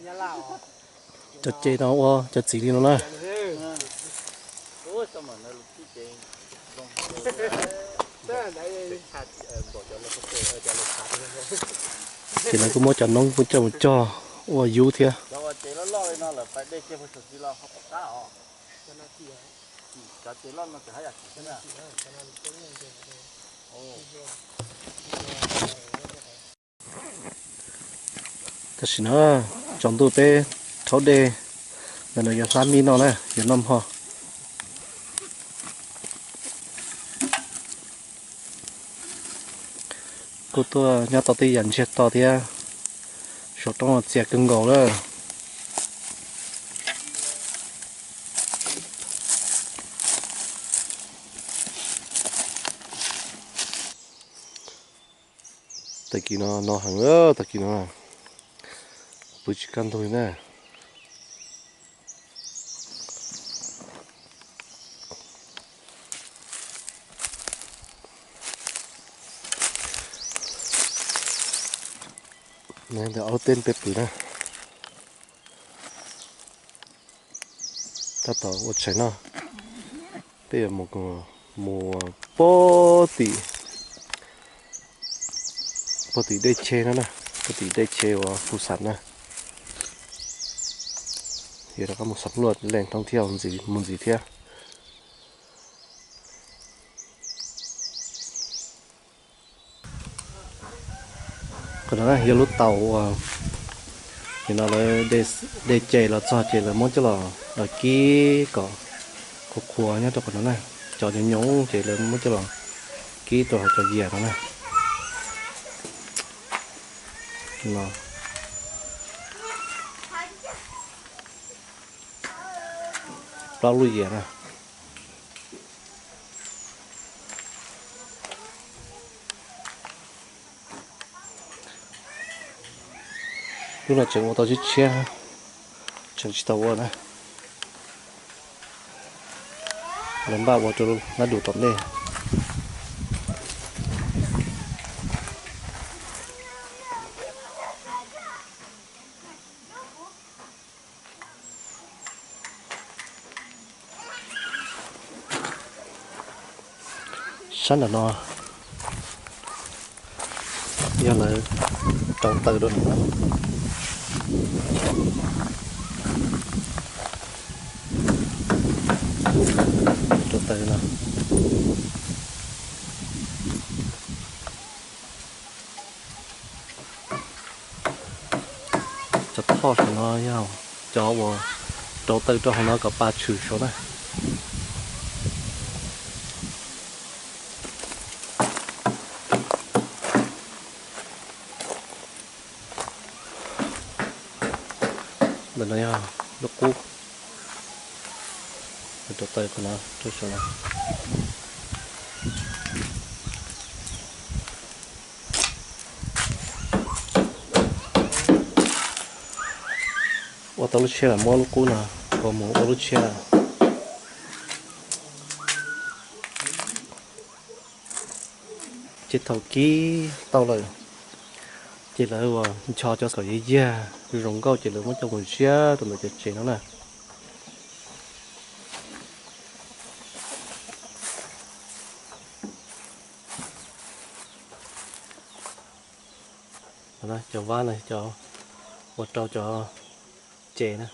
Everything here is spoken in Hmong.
Cov ces no ua cov txiv li no na. Ces lawv kuj muab cov noob kuj coj mus cog ua yub thiab. Tam sim no tsaus ntuj peb rhaub dej, ntawm no yuav hlab mib noj na, yuav noj hmo. Kuj tuaj nyob tau tej yam ntsiag to thiab, saum roob txias kawg nkaus lawm. Tag kis no no heev, tag kis no pw tsis kaj ntug li na. Ntawm aub teb peb pw na. Tab tom ua tshais noj, peb yuav mus, mus pog tim, pog tim dej che no na, pog tim dej che uas Phu Xam na. Yuav rov qab mus xam luaj leej thoob thiab mus ntxiv thiab. Qhov no yog lub taus uas nim no lawv de ces los txog ces lawv muab coj los kib kom qhuav qhuav nyob rau qhov no na. Cov nyoos nyoos ces lawv muab coj los kib rau hauv cov yias no na. Plaub lub yias na. Lub no tseem ua tau tshiab tshiab, tseem tsis tau ua na. Lawv npaj ua rau lab dum tom ntej. Sab nram no yog lawv rauv taws rau no. Rauv taws no. Cov thoj saum no yog cov uas rauv taws rau hauv no kom pa tshwm saud na. Ntawm no yog lub qub, rauv taws qhov no rau saum no. Ua tau lub tshiab lawm, muab lub qub no kaus mus ua lub tshiab lawm. Ces thaum kib tau lawm, ces lawv ua ncho cov kom yag yag zoo nkauj ces lawv muab coj mus ziab rau ntawm cov tsev no na. Cov vab no cov ua rau cov tsev na.